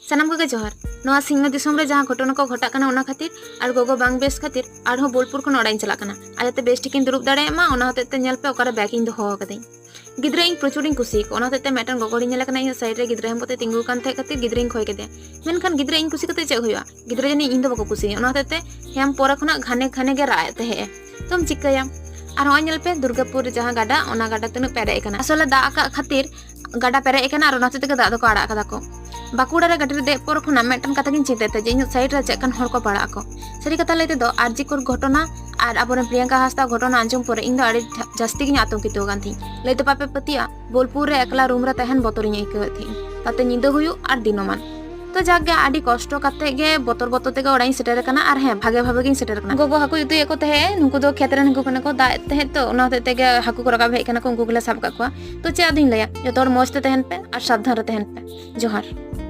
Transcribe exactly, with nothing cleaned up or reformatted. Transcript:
ᱥᱟᱱᱟᱢ ᱠᱚᱜᱮ ᱡᱚᱦᱟᱨ᱾ ᱱᱚᱣᱟ ᱥᱤᱧᱚᱛ ᱫᱤᱥᱚᱢ ᱨᱮ ᱡᱟᱦᱟᱸ ᱜᱷᱚᱴᱚᱱᱟ ᱠᱚ ᱜᱷᱚᱴᱟᱜ ᱠᱟᱱᱟ, ᱚᱱᱟ ᱠᱷᱟᱹᱛᱤᱨ ᱟᱨ ᱜᱚᱜᱚ ᱵᱟᱝ ᱵᱮᱥ ᱠᱷᱟᱹᱛᱤᱨ ᱟᱨᱦᱚᱸ ᱵᱳᱞᱯᱩᱨ ᱠᱷᱚᱱ ᱚᱲᱟᱜ ᱤᱧ ᱪᱟᱞᱟᱜ ᱠᱟᱱᱟ᱾ ᱟᱨ ᱡᱟᱛᱮ ᱵᱮᱥ ᱴᱷᱤᱠᱤᱧ ᱫᱩᱲᱩᱵ ᱫᱟᱲᱮᱭᱟᱜ ᱢᱟ, ᱚᱱᱟ ᱦᱚᱛᱮᱡ ᱛᱮ ᱧᱮᱞ ᱯᱮ ᱚᱠᱟᱨᱮ ᱵᱮᱜᱽ ᱤᱧ ᱫᱚᱦᱚ ᱟᱠᱟᱫᱟᱹᱧ᱾ ᱜᱤᱫᱽᱨᱟᱹ ᱤᱧ ᱯᱨᱚᱪᱩᱨ ᱤᱧ ᱠᱩᱥᱤᱭᱟᱠᱚ, ᱚᱱᱟ ᱦᱚᱛᱮᱡ ᱛᱮ ᱢᱤᱫᱴᱟᱝ ᱜᱚᱜᱚ ᱦᱚᱲᱤᱧ ᱧᱮᱞᱮ ᱠᱟᱱᱟ, ᱤᱧᱟᱹᱜ ᱥᱟᱭᱤᱰ ᱨᱮ ᱜᱤᱫᱽᱨᱟᱹ ᱦᱮᱢ ᱠᱟᱛᱮ ᱛᱤᱸᱜᱩ ᱟᱠᱟᱱ ᱛᱟᱦᱮᱸ ᱠᱷᱟᱹᱛᱤᱨ ᱜᱤᱫᱽᱨᱟᱹᱧ ᱠᱷᱚᱭ ᱠᱮᱫᱮᱭᱟ᱾ ᱢᱮᱱᱠᱷᱟᱱ ᱜᱤᱫᱽᱨᱟᱹ ᱤᱧ ᱠᱩᱥᱤ ᱠᱟᱛᱮ ᱪᱮᱫ ᱦᱩᱭᱩᱜᱼᱟ? ᱜᱤᱫᱽᱨᱟᱹ ᱡᱟᱹᱱᱤᱡ ᱤᱧ ᱫᱚ ᱵᱟᱠᱚ ᱠᱩᱥᱤᱭᱟᱹᱧᱟ᱾ ᱚᱱᱟ ᱦᱚᱛᱮᱡ ᱛᱮ ᱦᱮᱢ ᱯᱚᱨᱮ ᱠᱷᱚᱱᱟᱜ ᱜᱷᱟᱱᱮ ᱜᱷᱟᱱᱮ ᱜᱮ ᱨᱟᱜ ᱮᱫ ᱛᱟᱦᱮᱸᱜᱼᱮ᱾ ᱛᱚᱢ ᱪᱤᱠᱟᱹᱭᱟ? ᱟᱨ ᱦᱚᱸᱜᱼᱚᱭ ᱧᱮᱞ ᱯᱮ, ᱫᱩᱨᱜᱟᱯᱩᱨ ᱨᱮ ᱡᱟᱦᱟᱸ ᱜᱟᱰᱟ, ᱚᱱᱟ ᱜᱟᱰᱟ ᱛᱤᱱᱟᱹᱜ ᱯᱮᱨᱮᱡ ᱟᱠᱟᱱᱟ᱾ ᱟᱥᱚᱞᱮ ᱫᱟᱜ ᱟᱠᱟᱫ ᱠᱷᱟᱹᱛᱤᱨ ᱜᱟᱰᱟ ᱯᱮᱨᱮᱡ ᱟᱠᱟᱱᱟ ᱟᱨ ᱚᱱᱟ ᱦᱚᱛᱮᱡ ᱛᱮᱜᱮ ᱫᱟᱜ ᱫᱚᱠᱚ ᱟᱲᱟᱜ ᱟᱠᱟᱫᱟ ᱠᱚ᱾ ᱵᱟᱸᱠᱩᱲᱟ ᱨᱮ ᱜᱟᱹᱰᱤ ᱨᱮ ᱫᱮᱡ ᱯᱚᱨ ᱠᱷᱚᱱᱟᱜ ᱢᱤᱫᱴᱟᱝ ᱠᱟᱛᱷᱟ ᱜᱤᱧ ᱪᱤᱱᱛᱟᱹᱭᱮᱫ ᱛᱟᱦᱮᱸ ᱡᱮ ᱤᱧᱟᱹᱜ ᱥᱟᱭᱤᱰ ᱨᱮ ᱪᱮᱫ ᱠᱟᱱ ᱦᱚᱲ ᱠᱚ ᱯᱟᱲᱟᱜ ᱟᱠᱚ᱾ ᱥᱟᱹᱨᱤ ᱠᱟᱛᱷᱟ ᱞᱟᱹᱭ ᱛᱮᱫᱚ ᱟᱨ ᱡᱤ ᱠᱚᱨ ᱜᱷᱚᱴᱚᱱᱟ ᱟᱨ ᱟᱵᱚᱨᱮᱱ ᱯᱨᱤᱭᱟᱝᱠᱟ ᱦᱟᱸᱥᱫᱟ ᱜᱷᱚᱴᱚᱱᱟ ᱟᱸᱡᱚᱢ ᱯᱚᱨᱮ ᱤᱧ ᱫᱚ ᱟᱹᱰᱤ ᱡᱟ-, ᱡᱟᱹᱥᱛᱤ ᱜᱤᱧ ᱟᱛᱚᱝᱠᱤᱛᱚ ᱟᱠᱟᱱ ᱛᱟᱦᱮᱸᱧ᱾ ᱞᱟᱹᱭ ᱫᱚ ᱵᱟᱯᱮ ᱯᱟᱹᱛᱭᱟᱹᱜᱼᱟ, ᱵᱳᱞᱯᱩᱨ ᱨᱮ ᱮᱠᱞᱟ ᱨᱩᱢ ᱨᱮ ᱛᱟᱦᱮᱱ ᱵᱚᱛᱚᱨᱤᱧ ᱟᱹᱭᱠᱟᱹᱣᱮᱫ ᱛᱟᱦᱮᱸᱧ, ᱛᱟᱛᱮ ᱧᱤᱫᱟᱹ ᱦᱩᱭᱩᱜ ᱟᱨ ᱫᱤᱱᱚᱢᱟᱱ᱾ ᱛᱚ ᱡᱟᱠ ᱜᱮ, ᱟᱹᱰᱤ ᱠᱚᱥᱴᱚ ᱠᱟᱛᱮ ᱜᱮ, ᱵᱚᱛᱚᱨ ᱵᱚᱛᱚᱨ ᱛᱮᱜᱮ ᱚᱲᱟᱜ ᱤᱧ ᱥᱮᱴᱮᱨ ᱟᱠᱟᱱᱟ᱾ ᱟᱨ ᱦᱮᱸ, ᱵᱷᱟᱜᱮ ᱵᱷᱟᱵᱮ ᱜᱤᱧ ᱥᱮᱴᱮᱨ ᱟᱠᱟᱱᱟ᱾ ᱜᱚᱜᱚ ᱦᱟᱹᱠᱩ ᱩᱛᱩᱭᱮᱫ ᱠᱚ ᱛᱟᱦᱮᱸᱫ, ᱱᱩᱠᱩ ᱫᱚ ᱠᱷᱮᱛ ᱨᱮᱱ ᱦᱟᱹᱠᱩ ᱠᱟᱱᱟ ᱠᱚ, ᱫᱟᱜ ᱮᱫ ᱛᱟᱦᱮᱸᱫ, ᱛᱚ ᱚᱱᱟ ᱦᱚᱛᱮᱡ ᱛᱮᱜᱮ ᱦᱟᱹᱠᱩ ᱠᱚ ᱨᱟᱠᱟᱵ ᱦᱮᱡ ᱟᱠᱟᱱᱟ ᱠᱚ, ᱩᱱᱠᱩ ᱜᱮᱞᱮ ᱥᱟᱵ ᱟᱠᱟᱫ ᱠᱚᱣᱟ᱾ ᱛᱚ ᱪᱮᱫ ᱟᱫᱚᱧ ᱞᱟᱹᱭᱟ, ᱡᱚᱛᱚ ᱦᱚᱲ ᱢᱚᱸᱡᱽ ᱛᱮ ᱛᱟᱦᱮᱱ ᱯᱮ ᱟᱨ ᱥᱟᱵᱫᱷᱟᱱ ᱨᱮ ᱛᱟᱦᱮᱱ ᱯᱮ᱾ ᱡᱚᱦᱟᱨ᱾